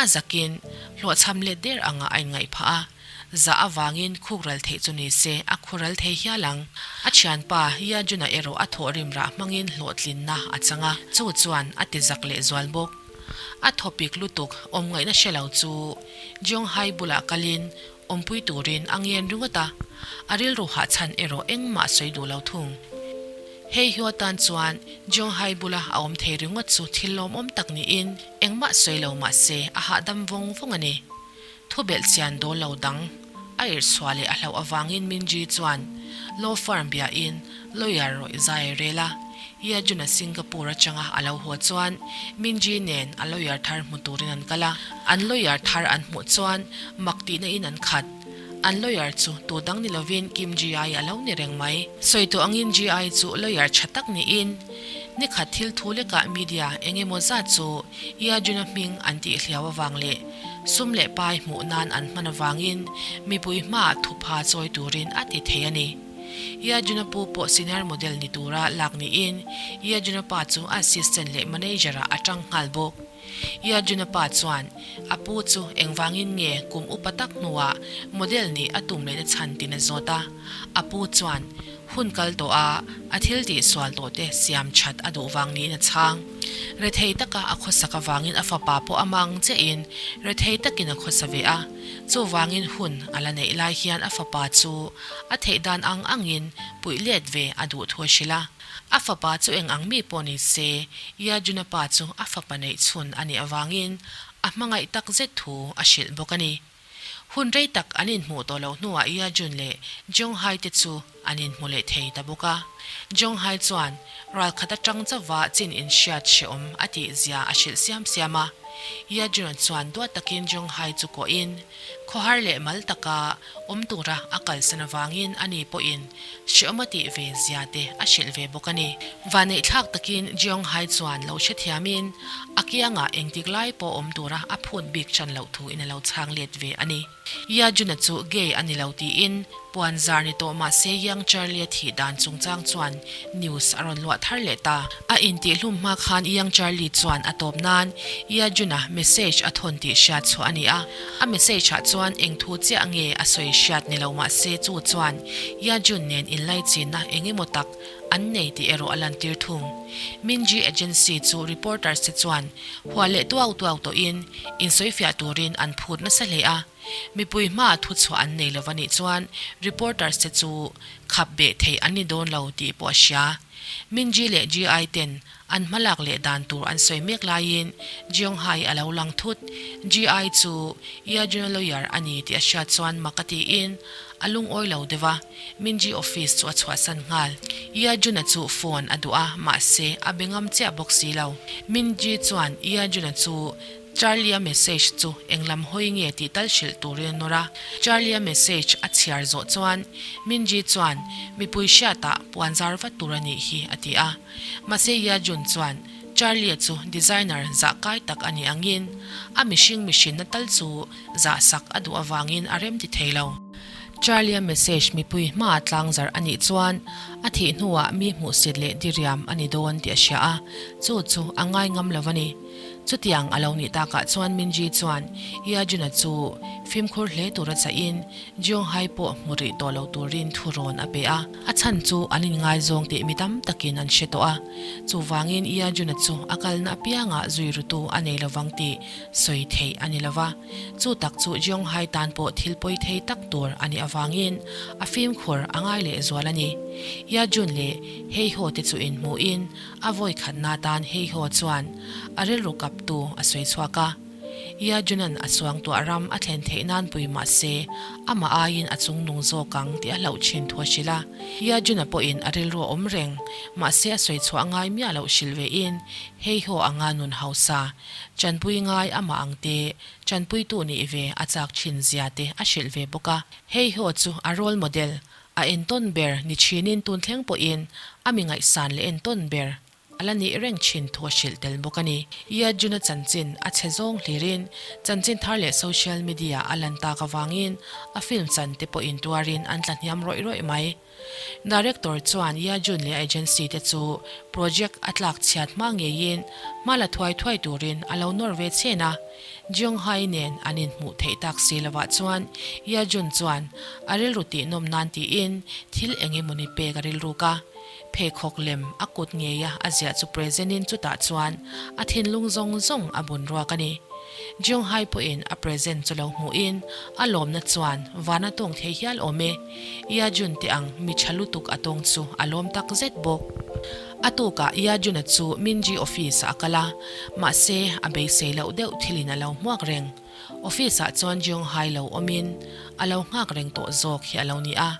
a zakin hlawhchham let der anga a inngaih phah a, zah avangin khuk ral theih chu ni se a khu ral thei hial ang. A thianpa Yajuna erawh a thawhrim rah hmangin hlawhtlinna a chang a, chu chuan a ti zak leh zual bawk. A thawpik lutuk awm ngaihna hre lo chu Jong Hai bulah kalin awmpui turin a ngen ringawt a, a rilru hahchhan erawh engmah sawi duh lo thung. Hei hiu atan chuan Jong Hai bula a awm thei ringawt chu thil lawmawm tak niin engmah sawi lo mah se a hahdam vawng vawng a ni. Thu belh chian dawl lo dang a irhchhuah leh a hlauh avangin Minji chuan law firm biain lawyer rawih zai a rel a. Ye Jun-a Singapore atanga a lo haw chuan Minji nen a lawyer thar hmu turin an kal a. An lawyer thar an hmuh chuan mak tihna in an khat. An lawyer chu tu dang ni lovin Kim Ji-ai a lo ni reng mai. Sawi tawh angin Ji-ai chu lawyer tha tak niin nikhat thil thu lekah media eng emaw zat chu Ye Jun-a hming an tih hliau avang leh sum leh pai hmuh nan an hman avangin mipui hmaah thupha chawi turin a ti thei a ni. Ye Jun-a pu pawh senior model ni tura lak niin Ye Jun-a pa chu a assistant leh manager-ah a tang nghal bawk. Ye Jun-a pa chuan a pu chu engvangin nge kum upa tak hnuah model nih a tum lehna chhan tin a zawt a. A pu chuan Hun kal tawh a, a thil tih sual tawh te siam that a duh vang niin a chhang. Rethei taka a khawsak avangin a fapa pawh a mang chiahin rethei takin a khawsa ve a, chuvangin hun a la neih lai hian a fapa chu a theih dan ang angin puih let ve a duh thu a hrilh a. A fapa chu eng ang mi pawh ni se, Yajuna pa chu a fapa neih chhun a nih avangin a hmangaih tak zet thu a hrilh bawk a ni. Hun rei tak an inhmuh tawh loh hnuah Ye Jun leh Jong Hai te chu an inhmu leh thei ta bawk a. Jong Hai chuan ral khat atang chauva chin inhriat hrehawm a tih zia a hrilh siam siam a. Ye Jun chuan duat takin Jung Hai chu kuahin khawhar leh mal taka awm tura a kalsan avangin ani pawhin hreawm a tih ve zia te a hrilh ve bawk a ni. Vaneihthlak takin Jeong Hai chuan lo hrethiamin a kiangah engtik lai pawh awm tura a phut bik chan loh thu in a lo chhang let ve a ni. Ye Jun-a chu gay a ni lo tiin puan zar ni tawh mah se Yang Charlie-a thih dan chungchang chuan news a rawn luah thar leh ta. A intihhlum hma khan Yang Charlie chuan a tawp nan Ye Jun-a message a thawn tih hriat chhuah a ni a. A message ah chuan eng thu chiah nge a sawi hriat ni lo mah se chu chuan Ye Jun nen inlaichinna eng emaw tak an nei tih erawh a lantir thung. Minji Agency chu reporters te chuan hual leh tuau tuau tawhin insawifiah turin an phut nasa hle a. Mipui hmaah thuchhuah an nei lo a nih chuan reporters te chu khap beh theih an ni dawn lo tih pawh a hria. Minji leh GI ten an hmalak leh dan tur an sawi mek laiin Jeong Hai a lo lang thut. GI chu Yajuna lawyer a ni tih a hriat chuan mak a tiin a lungawi lo deuh a, Minji office chu a chhuahsan nghal. Yajuna chu phone a duh a, mahse a be ngam chiah bawk si lo. Minji chuan Yajuna chu Charlie-a message chu eng lam hawi nge tih tal hrilh turin a nawr a. Charlie-a message a chhiar zawh chuan Minji chuan mipui hriatah puan zar vat tur a nih hi a ti a. Mahse Ye Jun chuan Charlie-a chu designer zah kai tak a nih angin a mihring mihrinna tal chu zah sak a duh avangin a rem ti thei lo. Charlie-a message mipui hmaah tlang zarh a nih chuan a thih hnuah mi hmuhsit leh diriam a ni dawn tih a hria a, chu chu a ngai ngam lo a ni. Chutiang a lo nih takah chuan Minji chuan Yajuna chu fimkhur hle tura chahin Jeong Hai pawh hmu rih tawh lo turin thu rawn a pe a. A chhan chu an inngaizawng tih mi tam takin an hre tawh a. Chuvangin Yajuna chu a kalna apiangah zui rutu a nei lovang tih sawi theih a ni lova. Chu tak chu Jeong Hai tan pawh thil pawi thei tak tur a nih avangin a fimkhur a ngai lehzual a ni. Yajun leh Heiho te chu inhmuhin A vawi khatna tan Heiho chuan a rilru kaptu a sawi chhuak a. Yajunan a suangtuah ram a thlen theih nan pui mah se, amah aiin a chungnung zawk ang tih a hlauh thin thu a hrilh a. Yajuna pawhin a rilru a awm reng, mahse a sawi chhuah ngai miah loh hrilh vein Heiho anga nun hausa, chanpui ngai amah ang te, chanpuitu nih ve a chak thin zia te a hrilh ve bawk a. Heiho chu a role model A entawn ber ni thinin tun thleng pawhin a mi ngaihsan leh entawn ber a la nih reng thin thu a hrilh tel bawk a ni. Yajuna chanchin a chhe zawng hlirin chanchin thar leh social media a lan tak avangin a film chan te pawhin tuarin an tla hniam rawih rawih mai. Director chuan Yajun leh a agency te chu project a tlak chhiat hma ngeiin hma la thuai thuai turin a lo nawr ve chhen a. Jeong Hai nen an inhmuh theih tak si lovah chuan Ye Jun chuan a rilru tihnawm nan tiin thil eng emawni pek a rilruk a. Pheikhawk lem a kut ngeia a ziah chu present in chutah chuan a thinlung zawng zawng a bun ruak a ni. Jeong Hai pawhin a present chu lo hmuhin a lawmna chuan van a tawng thei hial awm e. Ye Jun te ang mi tha lutuk a tawng chu a lawm tak zet bawk. A tukah Yajuna chu Minji office ah a kal a, mahse a beisei loh deuh thilin a lo hmuak reng. Office ah chuan Jeong Hai lo awmin a lo nghak reng tawh zawk hi a lo ni a.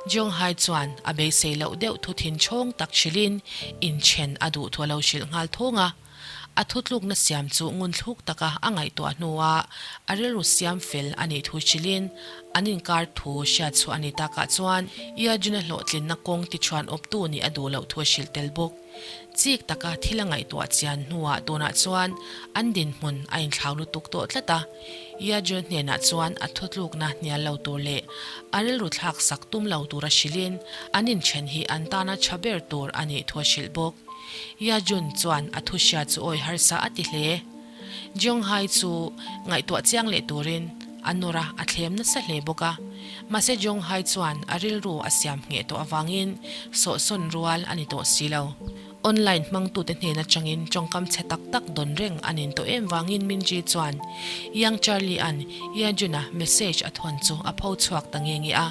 Jeong Hai chuan a beisei loh deuh thu thin chhawng tak hrilhin inthen a duh thu a lo hrilh nghal thawng a. A thutlukna siam chu ngunthluk taka a ngaihtuah hnuah a rilru siam fel a nih thu hrilhin an inkar thu hriat chhuah a ni takah chuan Yajuna hlawhtlinna kawng tichhuan awptu nih a duh loh thu a hrilh tel bawk. Chik taka thil a ngaihtuah chian hnuah tunah chuan an dinhmun a inthlau lutuk tawh tlat a, Yajuna hnenah chuan a thutlukna hnial lo tur leh a rilru thlak sak tum lo tura hrilhin an inthen hi an tana tha ber tur a nih thu a hrilh bawk. Yajun chuan a thu hria chu awi harsa a ti hle. Jeong Hai chu ngaihtuah chiang leh turin a nawr a, a thlem nasa hle bawk a. Mahse Jeong Hai chuan a rilru a siam ngheh tawh avangin sawhsawn rual a ni tawh si lo. Online hmangtute hnen atangin tawngkam chhe tak tak dawn reng a nin tawh em vangin Minji chuan Yang Charlie-a'n Yajun-a message a thawn chu a pho chhuak ta nge nge a.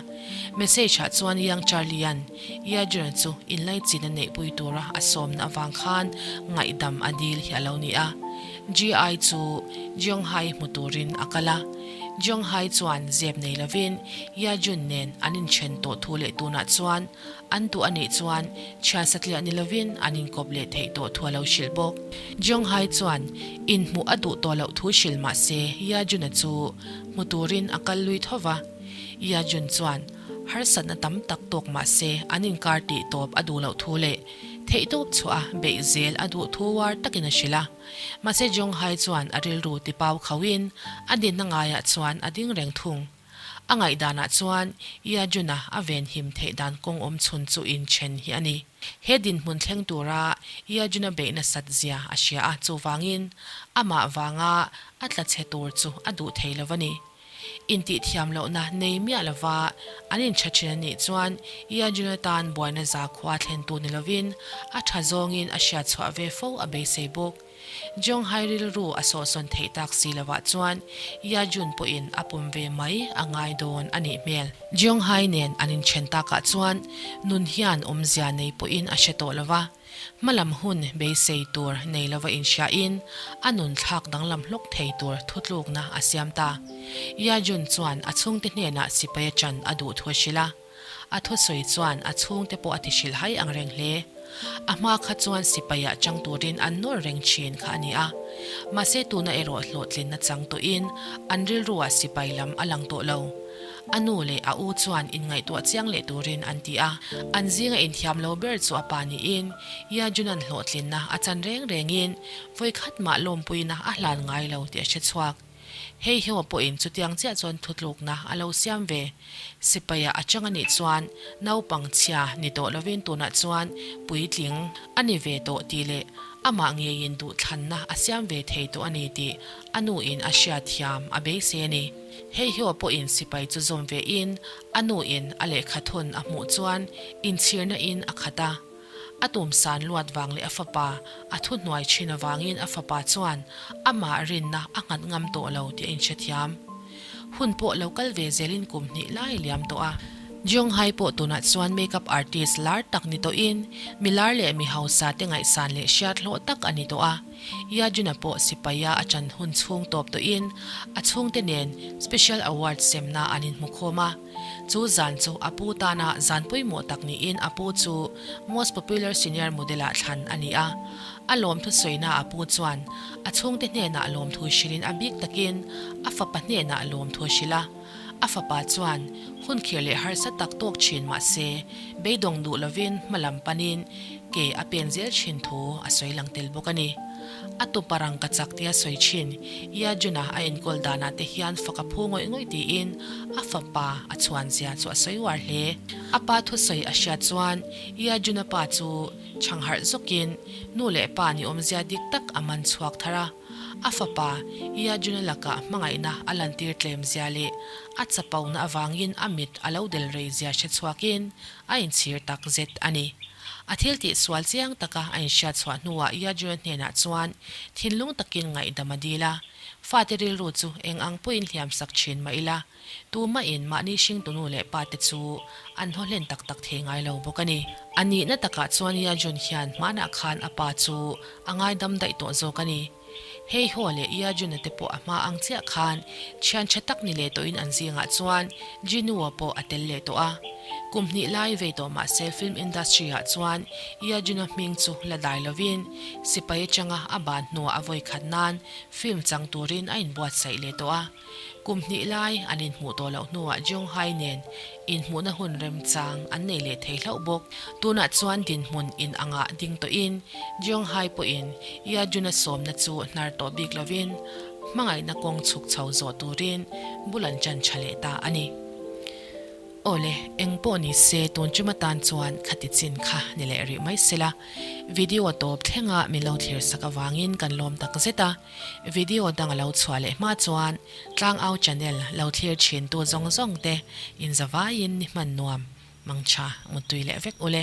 Message-ah chuan Yang Charlie-a'n Yajun chu inlaichin a neihpui tura a sawmna avang khan ngaihdam a dil hi a lo ni a. Ji-ai chu Jeong Hai hmu turin a kal a. Jeong Hai chuan zep nei lovin Ye Jun nen an inthen tawh thu leh tunah chuan an duh a nih chuan chhian satliah ni lovin an inkawp leh theih tawh thu a lo hrilh bawk. Jeong Hai chuan inhmuh a duh tawh loh thu hrilh mah se Ye Jun-a chu hmu turin a kal lui tho va. Ye Jun chuan harsatna tam tak tawk mah se an inkar tih tawp a duh loh thu leh Theihtawp chhuah a beih zel a duh thu uar takin a hrilh a. Mahse Jong Hai chuan a rilru ti pau khauhin a dinna ngaiah chuan a ding reng thung. A ngaihdanah chuan Ye Jun-a a venhim theih dan kawng awm chhun chu inthen hi a ni. He dinhmun thleng tura Ye Jun-a beih nasat zia a hria a, chuvangin amah vanga a tla chhe tur chu a duh thei lo a ni. Intihthiam lohna nei miah lova an intha thin a nih chuan Yajuna tan buaina zakhua thlentu ni lovin a tha zawngin a hriat chhuah ve fo a beisei bawk. Jeonghai rilru a sawhsawn theih tak si lovah chuan Yajun pawhin a pawm ve mai a ngai dawn a nih hmel. Jeonghai nen an inthen takah chuan nun hian awmzia nei pawhin a hre tawh lova. Hmalam hun beisei tur nei lova inhriain a nun thlak danglam hlawk thei tur thutlukna a siam ta. Yajun chuan a chhungte hnenah sipai a chan a duh thu a hrilh a. A thusawi chuan a chhungte pawh a ti hrilh hai ang reng hle. A hma kha chuan sipaiah chang turin an nawr reng thin kha a ni a. Mahse tuna erawh hlawhtlinna chang tawhin an rilruah sipai lam a lang tawh lo. A nu leh a u chuan inngaihtuah chiang leh turin an ti a. An zinga inthiam lo ber chu a pa niin Yajunan hlawhtlinna a chan reng rengin vawikhat mah lawmpuina a hlan ngai lo tih a hre chhuak. Hei Heo pawhin chutiang chiah chuan thutlukna a lo siam ve. Sipaia a chang a nih chuan naupang chhia ni tawh lovin tunah chuan puitling a ni ve tawh tih leh amah ngeiin duhthlanna a siam ve thei tawh a ni tih a nuin a hriatthiam a beisei a ni. Hei Heo pawhin sipai chu zawm ve in a nu in a lehkha thawn a hmuh chuan inchhirna in a khat a. A tum san luat vang leh a fapa a thu hnuai thin avangin a fapa chuan amah rinna a nghat ngam tawh lo tih a inhrethiam. Hun pawh lo kal ve zelin kum hnih lai liam tawh a. Jeong Hai pawh tunah chuan makeup artist lar tak ni tawhin mi lar leh mi hausa te ngaihsan leh hriat hlawh tak a ni tawh a. Yajuna pawh sipaia a chan hun chhung tawp tawhin a chhungte nen Special Award semna an inhmu khawm a. Chu zan chu a pu tana zan pawimawh tak niin a pu chu Most Popular Senior Model-ah thlan a ni a. A lawmthu sawina a pu chuan a chhungte hnenah lawmthu hrilhin a bik takin a fapa hnenah lawmthu a hrilh a. A fapa chuan hun khir leh harsa tak tawk thin mah se, beidawng duh lovin hma lam panin ke a pen zel thin thu a sawi lang tel bawk a ni. A tupa rang ka chak tia sawi thin Yajuna a enkawl danah te hian fak a phu ngawih ngawih tiin a fapa a chhuan zia chu a sawi uar hle. A pa thusawi a hriat chuan Yajuna pa chu chhangharh zawkin nu leh pa ni awmzia dik tak a man chhuak thar a. A fapa, Yajuna lakah hmangaihna a lantir tlem zia leh a chapona avangin a mit a lo del rei zia hre chhuakin a inchhir tak zet a ni. A thil tih sual chiang taka a inhriat chhuah hnuah Yajuna hnenah chuan thinlung takin ngaihdam a dil a, Fate rilru chu eng ang pawhin hliam sak thin mah ila, Tumahin mahni hringtunu leh pate chu an haw hlen tak tak thei ngai lo bawk a ni. A nihna takah chuan Yajun hian hmanah khan a pa chu a ngaidam daih tawh zawk a ni. Hei Haw leh Yajuna te pawh a hma ang chiah khan thian tha tak ni leh tawhin an zingah chuan Jinwoo pawh a tel leh tawh a. Kum hnih lai vei tawh mahse film industry ah chuan Yajuna hming chu la dai lovin sipai atanga a ban hnuah a vawikhat nan film chang turin a inbuatsaih leh tawh a. Kum hnih lai an inhmuh tawh loh hnuah Jung Hai nen inhmuhna hun remchang an nei leh thei hlauh bawk. Tunah chuan dinhmun in angah ding tawhin Jung Hai pawhin Ya Jun-a sawmna chu hnar tawh bik lovin hmangaihna kawng chhuk chho zawh turin bul an chan tha leh ta a ni. Awle, eng pawh ni se tun tum atan chuan khati chin kha ni leh rih mai sela. Video tawp thlenga min lo thlir sak avangin kan lawm tak zet a. Video dang a lo chhuah leh hma chuan Tlangau channel lo thlir thin tu zawng zawng te in zavaiin ni hman nuam mangtha mutui leh vek ule.